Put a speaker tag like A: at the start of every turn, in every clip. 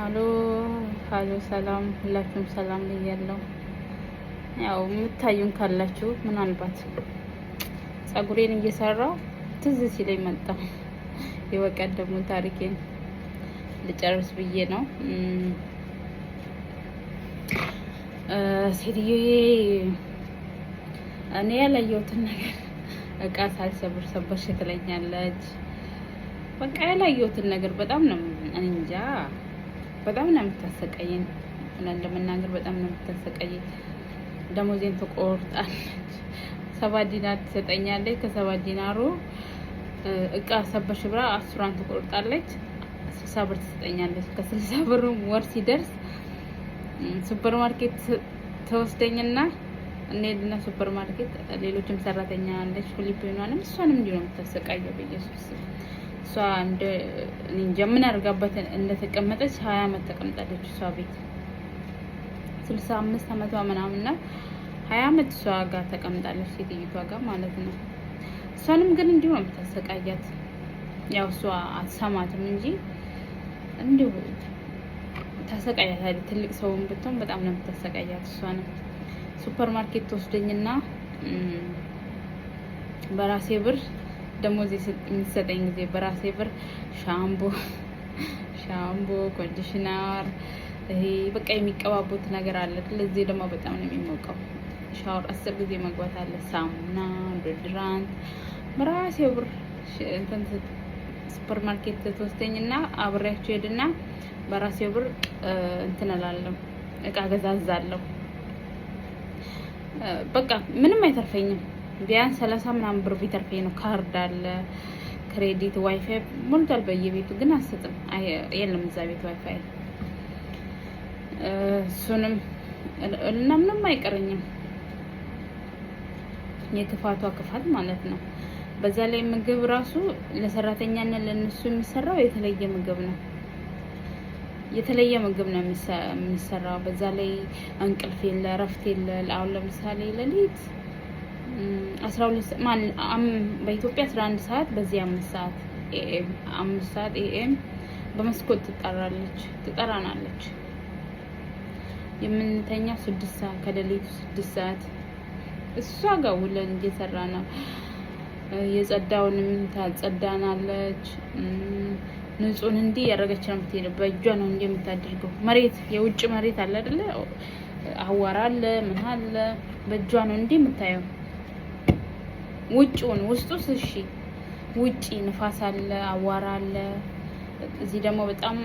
A: አሎ አሎ፣ ሰላም ሁላችሁም ሰላም ብያለሁ። ያው የምታዩን ካላችሁ ምናልባት ጸጉሬን እየሰራው ትዝ ሲለኝ መጣ የበቀደሙን ታሪኬን ልጨርስ ብዬ ነው። ሴትዬ እኔ ያላየሁትን ነገር እቃ ሳልሰብር ሰበርሽ ትለኛለች። በቃ ያላየሁትን ነገር በጣም ነው እንጃ፣ በጣም ነው የምታሰቃየኝ። እውነት ለመናገር በጣም ነው የምታሰቃየኝ። ደሞዜን ትቆርጣለች። 7 ዲናር ትሰጠኛለች። ከ7 ዲናሩ እቃ ሰበርሽ ብላ 10ሯን ትቆርጣለች። 60 ብር ትሰጠኛለች። ከ60 ብሩ ወር ሲደርስ ሱፐር ማርኬት ተወስደኝና እንሄድና ሱፐር ማርኬት ሌሎችም ሰራተኛ አለች ፊሊፒኗንም እሷንም እንዲሁ ነው የምታሰቃየው። በኢየሱስ እሷ እንደ እንጃ ምን አድርጋበት እንደተቀመጠች 20 አመት ተቀምጣለች እሷ ቤት፣ 65 አመቷ ምናምን ነው። 20 አመት እሷ ጋር ተቀምጣለች፣ ሴትዮቷ ጋር ማለት ነው። እሷንም ግን እንዲሁ ነው የምታሰቃያት። ያው እሷ አትሰማትም እንጂ እንዲሁ ታሰቃያታለች። ትልቅ ሰውን ብትሆን በጣም ነው የምታሰቃያት። እሷንም ሱፐር ማርኬት ትወስደኝና በራሴ ብር ደሞዝ የሚሰጠኝ ጊዜ በራሴ ብር ሻምቦ፣ conditioner፣ ይሄ በቃ የሚቀባቡት ነገር አለ። ለዚህ ደግሞ በጣም ነው የሚሞቀው። ሻወር 10 ጊዜ መግባት አለ። ሳሙና፣ deodorant በራሴ ብር እንትን ሱፐር ማርኬት ትወስደኝና አብሬያቸው ሄድና በራሴ ብር እንትን እላለሁ፣ እቃ ገዛዛለሁ። በቃ ምንም አይተርፈኝም። ቢያንስ 30 ምናምን ብር ቢተርፈኝ ነው። ካርድ አለ፣ credit፣ WiFi ሞልቷል በየቤቱ ግን አልሰጥም። የለም እዛ ቤት ዋይፋይ። እሱንም እና ምንም አይቀረኝም። የክፋቷ ክፋት ማለት ነው። በዛ ላይ ምግብ ራሱ ለሰራተኛና ለእነሱ የሚሰራው የተለየ ምግብ ነው። የተለየ ምግብ ነው የሚሰራው። በዛ ላይ እንቅልፍ የለ፣ እረፍት የለ። አሁን ለምሳሌ ሌሊት 12 በኢትዮጵያ 11 ሰዓት፣ በዚህ 5 ሰዓት AM፣ 5 ሰዓት AM በመስኮት ትጠራለች ትጠራናለች። የምንተኛው 6 ሰዓት፣ ከሌሊቱ 6 ሰዓት እሷ ጋር ውለን እየሰራ ነው። የጸዳውንም ታጸዳናለች። ንጹህን እንዲህ ያደረገች ነው የምትሄደው። በእጇ ነው እንዲህ የምታደርገው። መሬት የውጭ መሬት አለ አይደለ? አዋራ አለ፣ ምን አለ፣ በእጇ ነው እንዲህ የምታየው። ውጭውን ውስጡስ እሺ፣ ውጪ ንፋስ አለ፣ አዋራ አለ። እዚህ ደግሞ በጣም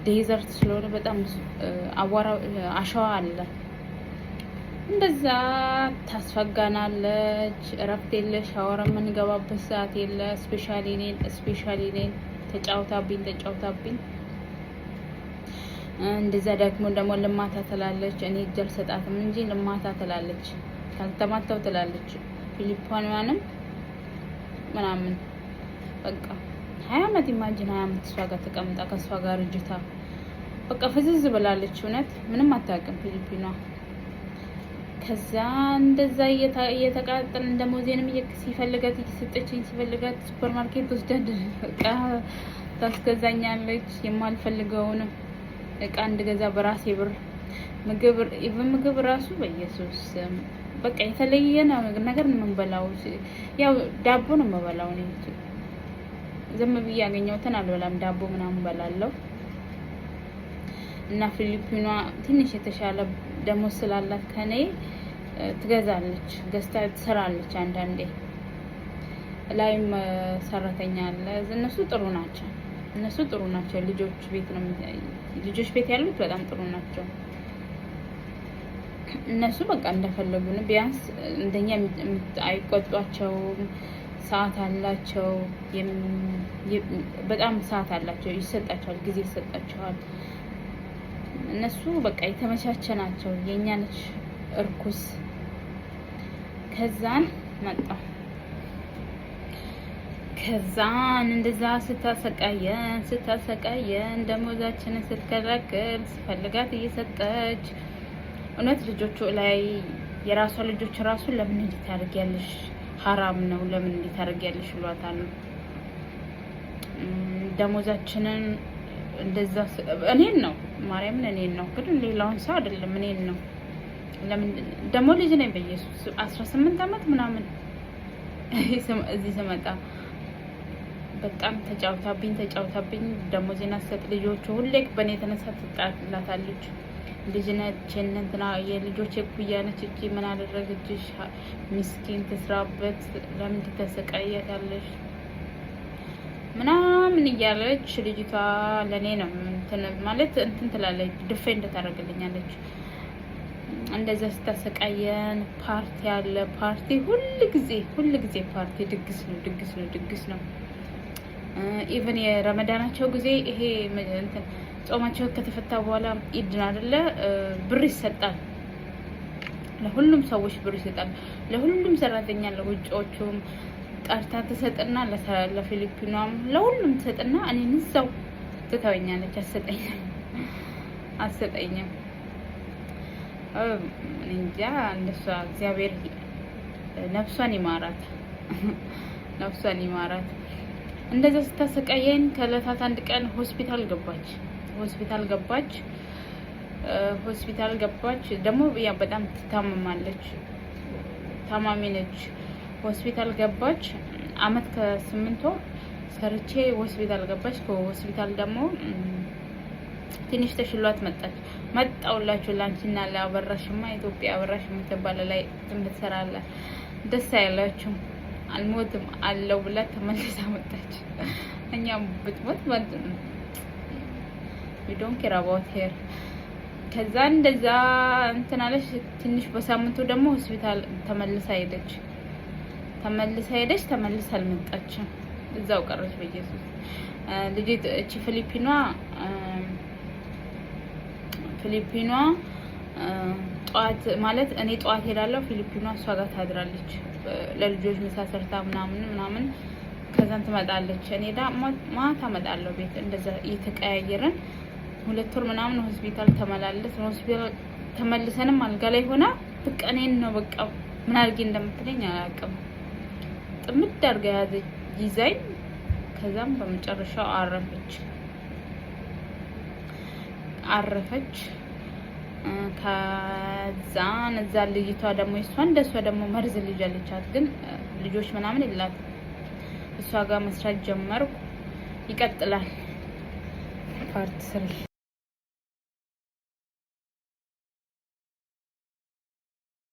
A: desert ስለሆነ በጣም አዋራ አሸዋ አለ። እንደዛ ታስፈጋናለች። እረፍት የለ፣ ሻወር የምንገባበት ሰዓት የለ። Specially እኔን ተጫውታብኝ ተጫውታብኝ። እንደዛ ደግሞ ልማታ ትላለች። እኔ እጅ አልሰጣትም እንጂ ልማታ ትላለች፣ ካልተማታው ትላለች። ፊሊፓኗንም ምናምን በቃ 20 አመት፣ imagine 20 አመት እሷ ጋር ተቀምጣ ከእሷ ጋር እጅታ በቃ ፍዝዝ ብላለች። እውነት ምንም አታውቅም ፊሊፒኗ። ከዛ እንደዛ እየተቃጠልን ደሞዜንም ሲፈልጋት እየሰጠችኝ ሲፈልጋት ሱፐር ማርኬት ወስዳ እቃ ታስገዛኛለች። የማልፈልገውን እቃ እንድገዛ በራሴ ብር ምግብ፣ even ምግብ ራሱ በኢየሱስ በቃ የተለየ ነገር ነው የምንበላው። ያው ዳቦ ነው የምበላው እኔ፣ ዝም ብዬ ያገኘሁትን አልበላም። ዳቦ ምናምን በላለሁ። እና ፊሊፒኗ ትንሽ የተሻለ ደሞዝ ስላላት ከኔ ትገዛለች፣ ገዝታ ትሰራለች። አንዳንዴ ላይም ሰራተኛ አለ። እነሱ ጥሩ ናቸው። እነሱ ጥሩ ናቸው። ልጆች ቤት ነው ልጆች ቤት ያሉት በጣም ጥሩ ናቸው። እነሱ በቃ እንደፈለጉ ነው። ቢያንስ እንደኛ አይቆጧቸውም። ሰዓት አላቸው። በጣም ሰዓት አላቸው፣ ይሰጣቸዋል፣ ጊዜ ይሰጣቸዋል። እነሱ በቃ የተመቻቸ ናቸው። የእኛ ነች እርኩስ። ከዛን መጣ ከዛን እንደዛ ስታሰቃየን ስታሰቃየን ደሞዛችንን ስትከለክል ስፈልጋት እየሰጠች እውነት ልጆቹ ላይ የራሷ ልጆች ራሱ ለምን እንዲህ ታደርጊያለሽ? ሀራም ነው፣ ለምን እንዲህ ታደርጊያለሽ ብሏታል። ደሞዛችንን እንደዛ እኔን ነው፣ ማርያምን እኔን ነው፣ ግን ሌላውን ሰው አይደለም፣ እኔን ነው። ለምን ደግሞ ልጅ ነኝ፣ በኢየሱስ 18 አመት ምናምን እዚህ ስመጣ በጣም ተጫውታብኝ ተጫውታብኝ። ደሞዜን አትሰጥ፣ ልጆቹ ሁሌ በእኔ የተነሳ ትጣላታለች። ልጅ ነች እንትና የልጆች እኩያ ነች እቺ ምን አደረገችሽ? ምስኪን ትስራበት፣ ለምን ትተሰቃያታለሽ? ምናምን እያለች ልጅቷ ለእኔ ነው እንትን ማለት እንትን ትላለች፣ defend ታደርግልኛለች። እንደዛ ስታሰቃየን ፓርቲ አለ፣ ፓርቲ ሁል ጊዜ ሁል ጊዜ ፓርቲ፣ ድግስ ነው፣ ድግስ ነው፣ ድግስ ነው። Even የረመዳናቸው ጊዜ ይሄ እንትን ጾማቸው ከተፈታ በኋላ ኢድን አይደለ ብር ይሰጣል። ለሁሉም ሰዎች ብር ይሰጣል። ለሁሉም ሰራተኛ፣ ለውጮቹም ጠርታ ትሰጥና ለፊሊፒኗም ለሁሉም ትሰጥና እኔን እዛው ትተወኛለች። አትሰጠኝም አትሰጠኝም። እንጃ እንደሷ እግዚአብሔር ነፍሷን ይማራት፣ ነፍሷን ይማራት። እንደዛ ስታሰቃየን ከእለታት አንድ ቀን ሆስፒታል ገባች። ሆስፒታል ገባች። ሆስፒታል ገባች። ደግሞ ያ በጣም ትታመማለች፣ ታማሚ ነች። ሆስፒታል ገባች። አመት ከ8 ወር ሰርቼ ሆስፒታል ገባች። ከሆስፒታል ደግሞ ትንሽ ተሽሏት መጣች። መጣውላችሁ ላንቺና ለአበራሽማ ኢትዮጵያ አበራሽ የምትባለ ላይ ትሰራለ ደስ አይላችሁም? አልሞትም አለው ብላ ተመልሳ መጣች። እኛም ብትሞት we don't care about her። ከዛ እንደዛ እንትን አለች። ትንሽ በሳምንቱ ደግሞ ሆስፒታል ተመልሳ ሄደች። ተመልሳ ሄደች። ተመልሳ አልመጣችም። እዛው ቀረች። በኢየሱስ ልጅ እቺ ፊሊፒኗ ጠዋት ማለት እኔ ጠዋት ሄዳለሁ፣ ፊሊፒኗ እሷ ጋር ታድራለች። ለልጆች ምሳ ሰርታ ምናምን ምናምን ከዛን ትመጣለች። እኔ ዳ ማታ እመጣለሁ ቤት። እንደዛ እየተቀያየርን 2 ወር ምናምን ሆስፒታል ተመላለስ። ሆስፒታል ተመልሰንም አልጋ ላይ ሆና በቃ እኔን ነው፣ በቃ ምን አድርጌ እንደምትለኝ አላውቅም። ጥምድ አድርጋ ያዘ ይዛኝ። ከዛም በመጨረሻው አረፈች አረፈች። ከዛን እዛ ልጅቷ ደግሞ እሷ እንደሷ ደግሞ መርዝ ልጅ አለቻት፣ ግን ልጆች ምናምን የላት። እሷ ጋር መስራት ጀመርኩ። ይቀጥላል part 3።